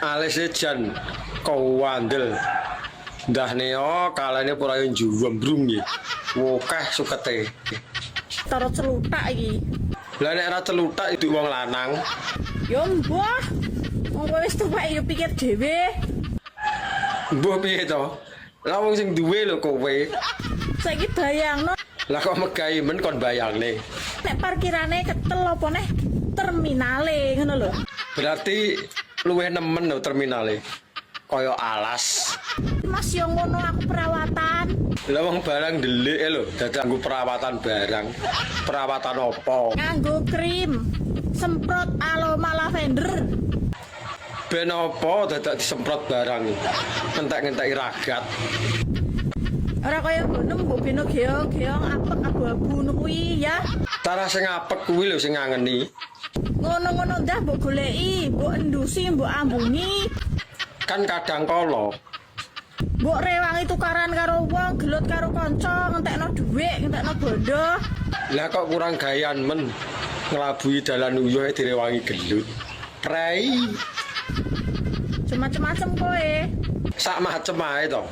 Alise jan kowandel. Ndah neo kalane pura yo njembrung iki. Wokeh sukete. Tara celutak iki. Lah nek ora celutak itu wong lanang. Ya mbuh. Wong kowe wis tuwek ya pikir dhewe. Mbuh piye to? Lah wong sing duwe lho kowe. Saiki bayangno Lah kok megahi men kon bayangne. nek parkirane ketel apa neh terminale ngono lho. Berarti luwih nemen lho terminale. Kaya alas. Mas yo ngono aku perawatan. Lah wong barang ndelik lho, dadak nggo perawatan barang. Perawatan apa? Nganggo krim, semprot aroma lavender. Ben apa dadak disemprot barang. Entek-enteki ragat. Ora kaya ngono mbok beno geong-geong apek abu-abu ngono kuwi ya. Tarah sing apek kuwi lho sing ngangeni. Ngono-ngono ndah mbok goleki, mbok endusi, mbok ambungi, Kan kadang kala mbok rewangi tukaran karo wong, gelut karo kanca, ngentekno dhuwit, ngentekno bondo. Lah kok kurang gayan men nglabuhi dalan uyuh direwangi gelut. Prei Macem-macem kowe. sak macem ae to.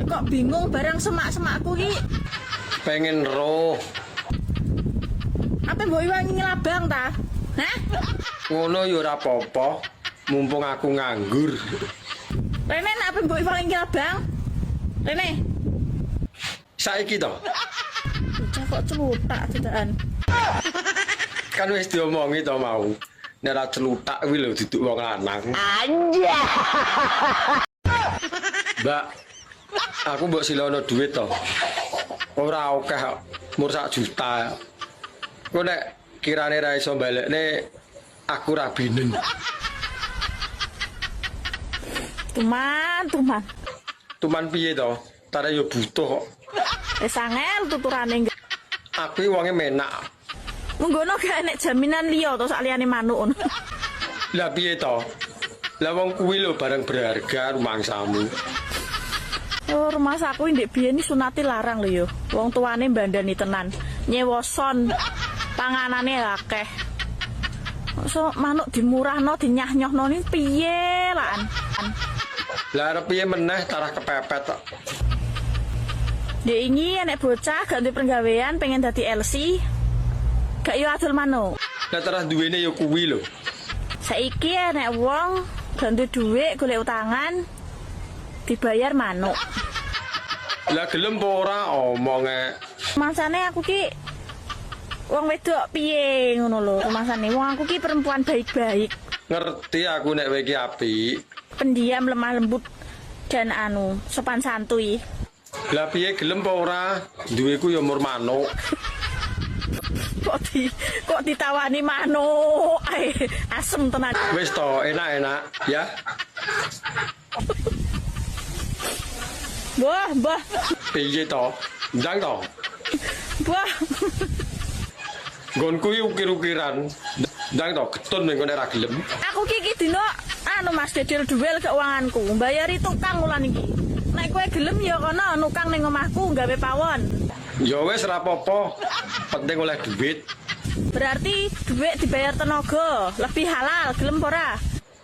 Kok bingung barang semak-semakku ki? Pengen roh Apa mbok iwangi nglabang ta? Hah? ngono ya ora apa-apa. Mumpung aku nganggur. Rene nek apa mbok iwangi nglabang? Rene, Saiki to bocah kok celutak dadakan. kan wis diomongi to mau. Nek ora celutak kuwi lho duduk wong lanang. Anjay. Mbak, aku mbok silono duit to. Ora akeh kok, mur sak juta. Kok nek kirane ra iso balekne aku rabinen. Tuman, tuman. Tuman piye to? Tare yo butuh kok. Wis angel tuturane. Aku iki wonge menak. Menggono gak enek jaminan liya to sak liyane manuk ngono. Lah piye to? Lah wong kuwi lho barang berharga rumangsamu. Oh, rumah saku ndek biyen iki sunate larang lho yo. Wong tuane mbandani tenan. Nyewa son. Panganane akeh. So manuk dimurahno, dinyah-nyohno ni piye lan? Lah arep piye meneh tarah kepepet kok. Ndek ingi enek bocah gak duwe penggawean pengen dadi LC. Gak yo adol manuk. Lah tarah duwene ya kuwi lho. Saiki enek wong gak duwe dhuwit golek utangan dibayar manuk. Lah gelem apa ora omonge. Masane aku ki wong wedok piye ngono lho rumasane. Wong aku ki perempuan baik-baik, Ngerti aku nek kowe iki apik. pendiam, lemah lembut dan anu sopan santuy. Lah piye gelem apa ora? Duweku ya mur manuk. Kok ditawani manuk ae asem tenan. Wis to, enak-enak ya. Mbah, mbah, Piye to? Ndang to. mbah. Nggonku iki ukir-ukiran. Ndang to getun ning kono ora gelem. Aku ki iki dino anu Mas dedel duel keuanganku, mbayari tukang wulan iki. Nek kowe gelem ya kono nukang ning omahku gawe pawon. Ya wis ora apa-apa. Penting oleh duit. Berarti duit dibayar tenaga, lebih halal, gelem apa ora?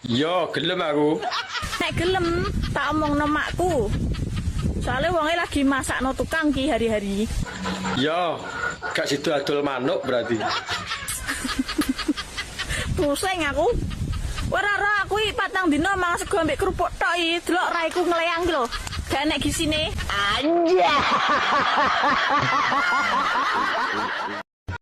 Ya gelem aku. Nek gelem tak omongno makku. Soalnya wonge lagi masakno tukang ki hari-hari. Ya, gak sido adol manuk berarti. Pusing aku. Ora ora aku iki patang dina mangan sego ambek kerupuk tok iki. Delok raiku ngleyang ki lho. Gak enek gisine. Anjay.